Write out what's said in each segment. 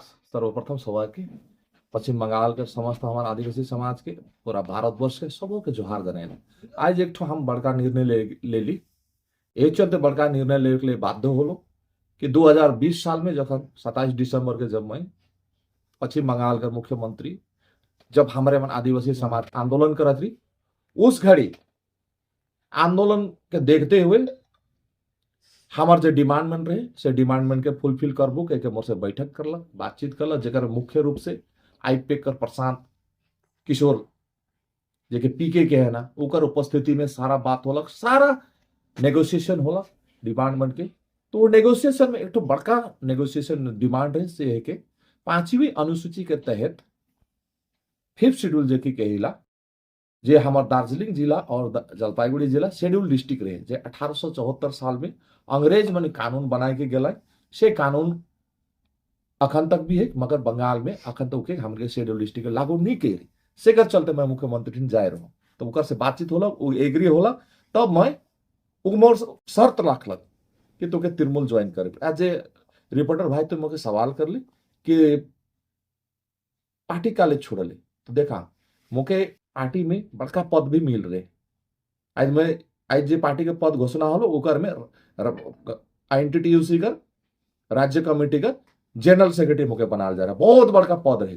सर्वप्रथम सौभाग्य पश्चिम बंगाल के समस्त हमारे आदिवासी समाज के, पूरा भारतवर्ष के सबों के जोहार जनाइला। आज एक ठो हम बड़का निर्णय ले ले ली। एक चलते बड़का निर्णय ले के लिए बाध्य होलो कि 2020 साल में जखन 27 दिसंबर के जब मैं पश्चिम बंगाल के मुख्यमंत्री, जब हमारे मन आदिवासी समाज आंदोलन करत रही, उस घड़ी आंदोलन के देखते हुए हमार जो डिमांड मन रहे, से डिमांड मन के फुलफिल करबो कह के मोर से बैठक करला, बातचीत करला, जेकर मुख्य रूप से आईपेक कर प्रशांत किशोर, जेके पीके के है ना, ओकर उपस्थिति में सारा बात होला, सारा नेगोशिएशन होला डिमांड मन के। तो वो नेगोशिएशन में एक तो बड़का नेगोशिएशन डिमांड है, से है कि पांचवी अनुसूची के तहत फिफ्थ शेड्यूल जेकी कहिला, जे हमार दार्जिलिंग जिला और जलपाईगुड़ी जिला शेड्यूल डिस्ट्रिक्ट रहे, जे 1874 साल में अंग्रेज मन कानून बनाए के गेला, से कानून अखन तक भी है, मगर बंगाल में अखन तक के हमके शेड्यूल डिस्ट्रिक्ट लागू नहीं करी। सेकर चलते मैं मुख्यमंत्री जाए रहो तो ओकर से बातचीत होला, वो एग्री होला, तब मैं उ मोर शर्त रखलक कि तोके तृणमूल ज्वाइन करे। एज ए रिपोर्टर भाई तो मोके सवाल करली कि पार्टी काले छोड़ले। तो देखा, मोके पार्टी में बड़का पद भी मिल रहे। आज मैं आज जे पार्टी के पद घोषणा होलो, ओकर में आईएनटीटीयूसी कर राज्य कमेटी का जनरल सेक्रेटरी मोके बनाल जा रहा, बहुत बड़का पद रहे,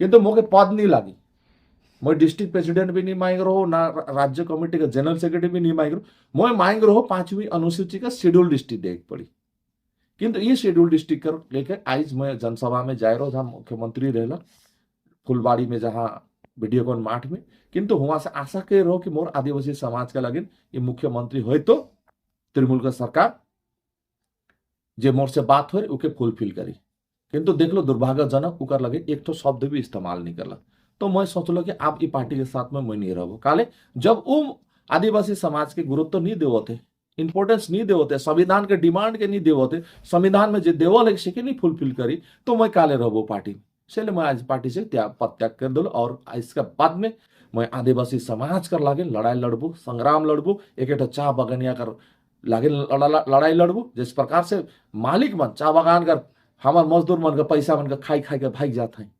किंतु मोके पद नहीं लागी। मैं डिस्ट्रिक्ट प्रेसिडेंट भी नहीं मांग रहो ना, राज्य कमेटी का जनरल सेक्रेटरी भी नहीं मांग रहो। मैं मांग रहो पांचवी अनुसूची का शेड्यूल डिस्ट्रिक्ट देख पड़ी। किंतु ये शेड्यूल डिस्ट्रिक्ट कर लेकर आज मैं जनसभा में जाए रहो, जहाँ मुख्यमंत्री रहला फुलबाड़ी में, जहाँ वीडियोकॉन माठ में, किंतु वहां से आशा के रहो कि मोर आदिवासी समाज का लगिन ये मुख्यमंत्री हो तो तृणमूल का सरकार जे मोर से बात हो ओके फुलफिल करी। किंतु देख लो, दुर्भाग्यजनक उकर लगे एक तो शब्द भी इस्तेमाल नहीं करला। तो मैं सोचलो कि आप ये पार्टी के साथ में मैं नहीं रहो। काले जब वो आदिवासी समाज के गुरुत्व नहीं देवते, इंपॉर्टेंस नहीं देवते, संविधान के डिमांड के नहीं देवते, संविधान में जो देवल है से के नहीं फुलफिल करी, तो मैं काले रहो पार्टी। इसलिए मैं आज पार्टी से त्याग पद त्याग कर दिलो और इसका बाद में मैं आदिवासी समाज कर लागे लड़ाई लड़बू, संग्राम लड़बू, एक एक चा बगनिया कर लागे लड़ाई लड़बू। जिस प्रकार से मालिक मन चा बगान कर हमार मजदूर मन का पैसा मन का खाई खाई के भाग जाते हैं,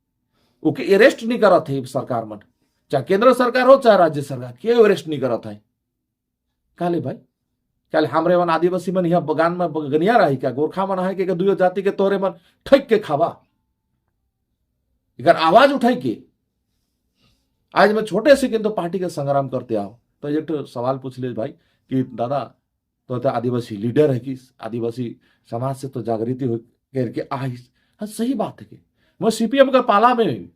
ओके अरेस्ट नहीं करत है सरकार मन, चाहे केंद्र सरकार हो चाहे राज्य सरकार, के अरेस्ट नहीं करत है। काले भाई, काले हमरे मन आदिवासी मन यहाँ बगान में बगनिया रही क्या? गोरखा मन है के दुयो जाति के तोरे मन ठक के खावा? इकर आवाज उठाई के आज मैं छोटे से किंतु पार्टी के संग्राम करते आओ। तो एक तो सवाल पूछ ले भाई कि दादा, तो आदिवासी लीडर है कि आदिवासी समाज से तो जागृति हो करके आई। हाँ, सही बात है कि मैं सीपीएम का पाला में,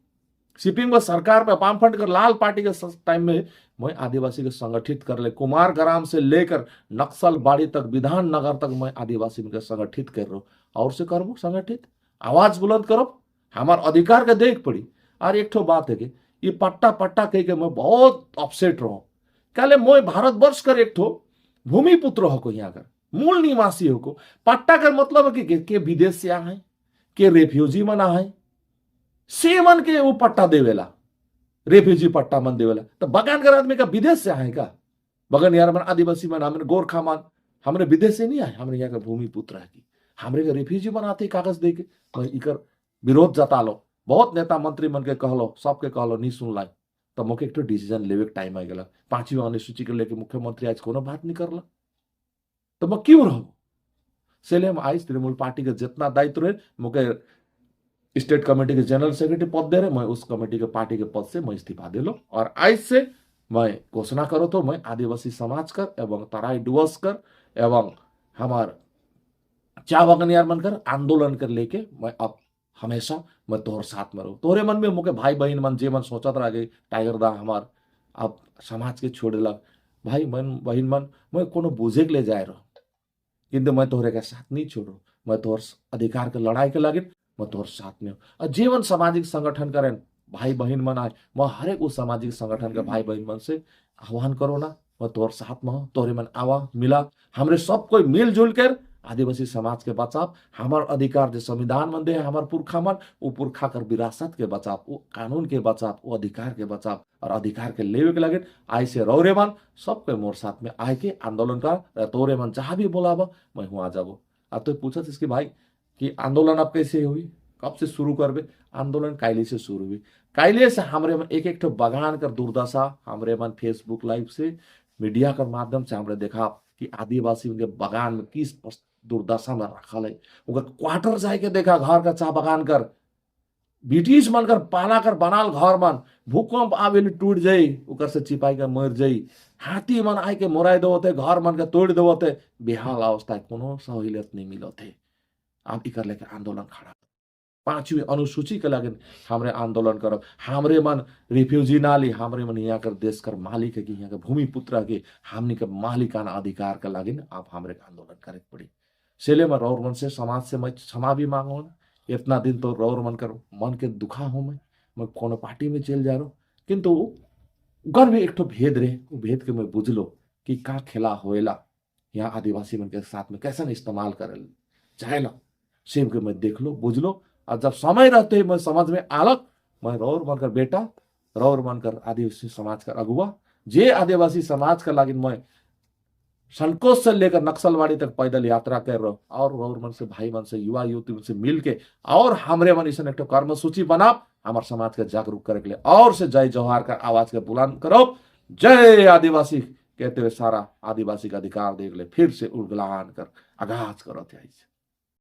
सीपीएम का सरकार में, वामफ्रंट का लाल पार्टी के टाइम में मैं आदिवासी को संगठित कर ले, कुमार ग्राम से लेकर नक्सल बाड़ी तक, विधान नगर तक मैं आदिवासी में संगठित कर रहा हूँ और से करबो संगठित, आवाज बुलंद करो, हमार अधिकार के देख पड़ी। और एक ठो बात है कि ये पट्टा पट्टा कह के मैं बहुत अपसेट रहो। काले मैं भारतवर्ष कर एक ठो भूमिपुत्र हो को, यहाँ कर मूल निवासी हो को। पट्टा कर मतलब है कि विदेश से आए, के रेफ्यूजी मन आए, से मन के वो पट्टा देवेला, रेफ्यूजी पट्टा मन देवेला। तो बगान कर आदमी का विदेश से आए का? बगान यार मन, आदिवासी मन, हमने गोरखा मन, हमने विदेश से नहीं आए, हमने यहाँ का भूमिपुत्र है कि हमरे का रेफ्यूजी बनाते कागज दे के। मैं इकर विरोध जता लो, बहुत नेता मंत्री मन के कहलो, सबके कहलो, नहीं सुन लाई। तो मोके एक डिसीजन लेवे के टाइम आ गया। पांचवी अनुसूची के लेके मुख्यमंत्री आज कोनो बात नहीं करला, तो मैं क्यों रहूं? इसलिए हम आज तृणमूल पार्टी के जितना दायित्व रहे, मोके स्टेट कमेटी के जनरल सेक्रेटरी पद दे रहे, मैं उस कमेटी के पार्टी के पद से मैं इस्तीफा दे लो और आज से मैं घोषणा करो तो मैं आदिवासी समाज कर एवं तराई डुअर्स कर एवं हमार चा बगनियार मन कर आंदोलन कर लेके मैं अब हमेशा मैं तोहर साथ में रहूँ। तोहरे मन में मोके भाई बहन मन जे मन सोचत रह गई, टाइगर दा हमार अब समाज के छोड़े लग, भाई मन बहन मन, मैं कोनो बोझे के ले जाए रहो, किंतु मैं तोहरे के साथ नहीं छोड़ू। मैं तोहर अधिकार के लड़ाई के लगे मैं तोहर साथ में हूँ। और जीवन सामाजिक संगठन करें भाई बहन मन आए, मैं हरेक उस सामाजिक संगठन के भाई बहन मन से आह्वान करो ना, मैं तोहर साथ में हूँ। तोहरे मन आवा मिला, हमरे सब कोई मिलजुल कर आदिवासी समाज के बचाव, हमार अधिकार जो संविधान मन दे हमार पुरखा मन, वो पुरखा कर विरासत के बचाव, वो कानून के बचाव, वो अधिकार के बचाव और अधिकार के लेवे के लगे आय से रौरे मन सबके मोर साथ में आए के आंदोलन कर। तोरे मन जहाँ भी बोलाब, मैं वहाँ जाबो। अब तो पूछा इसके भाई कि आंदोलन अब कैसे हुई? कब से शुरू करबे आंदोलन? काइले से शुरू हुई। काइले से हमरे मन एक एक ठो बगान कर दुर्दशा हमरे मन फेसबुक लाइव से, मीडिया कर माध्यम से हमरे देखा कि आदिवासी उनके बगान में किस दुर्दशा में रखल है। उनका क्वार्टर जाए के देखा, घर का चाह बगान कर, ब्रिटिश मन कर पाला कर बनाल घर मन भूकंप आवेले टूट जाई, उकर से चिपाई के मर जाई, हाथी मन आए के मोराई देवते, घर मन के तोड़ देवते। बेहाल अवस्था है, कोनो सहूलियत नहीं मिलते। आप इकर लेके आंदोलन खड़ा, पांचवी अनुसूची के लगे हमरे आंदोलन करब। हमरे मन रिफ्यूजी ना ली, हमरे मन यहाँ कर देश कर मालिक है कि यहाँ के भूमिपुत्र के हमनी के मालिकाना अधिकार के लागिन आप हमरे के आंदोलन करे के पड़ी। सेले में रौर मन से, समाज से मैं क्षमा भी मांगो। इतना दिन तो रौर मन कर मन के दुखा हूँ मैं कोनो पार्टी में चल जा रहा, किंतु उकर भी एक ठो भेद रहे, वो भेद के मैं बुझलो कि का खेला होएला, यहाँ आदिवासी मन के साथ में कैसे इस्तेमाल करे चाहेला, सेम के मैं देख लो, बुझ लो। और जब समय रहते मैं समझ में आलक, मैं रौर मन कर बेटा, रौर मन कर आदिवासी समाज कर अगुआ, जे आदिवासी समाज का लागिन मैं संकोच से लेकर नक्सलवाड़ी तक पैदल यात्रा कर रहो और रौर मन से, भाई मन से, युवा युवती मन से मिल के और हमरे मन ऐसा एक कर्मसूची बना हमार समाज के जागरूक करे के लिए और से जय जौहार का आवाज के बुलंद करो, जय आदिवासी कहते हुए सारा आदिवासी का अधिकार देख ले फिर से उलगलान कर आगाज करो थे।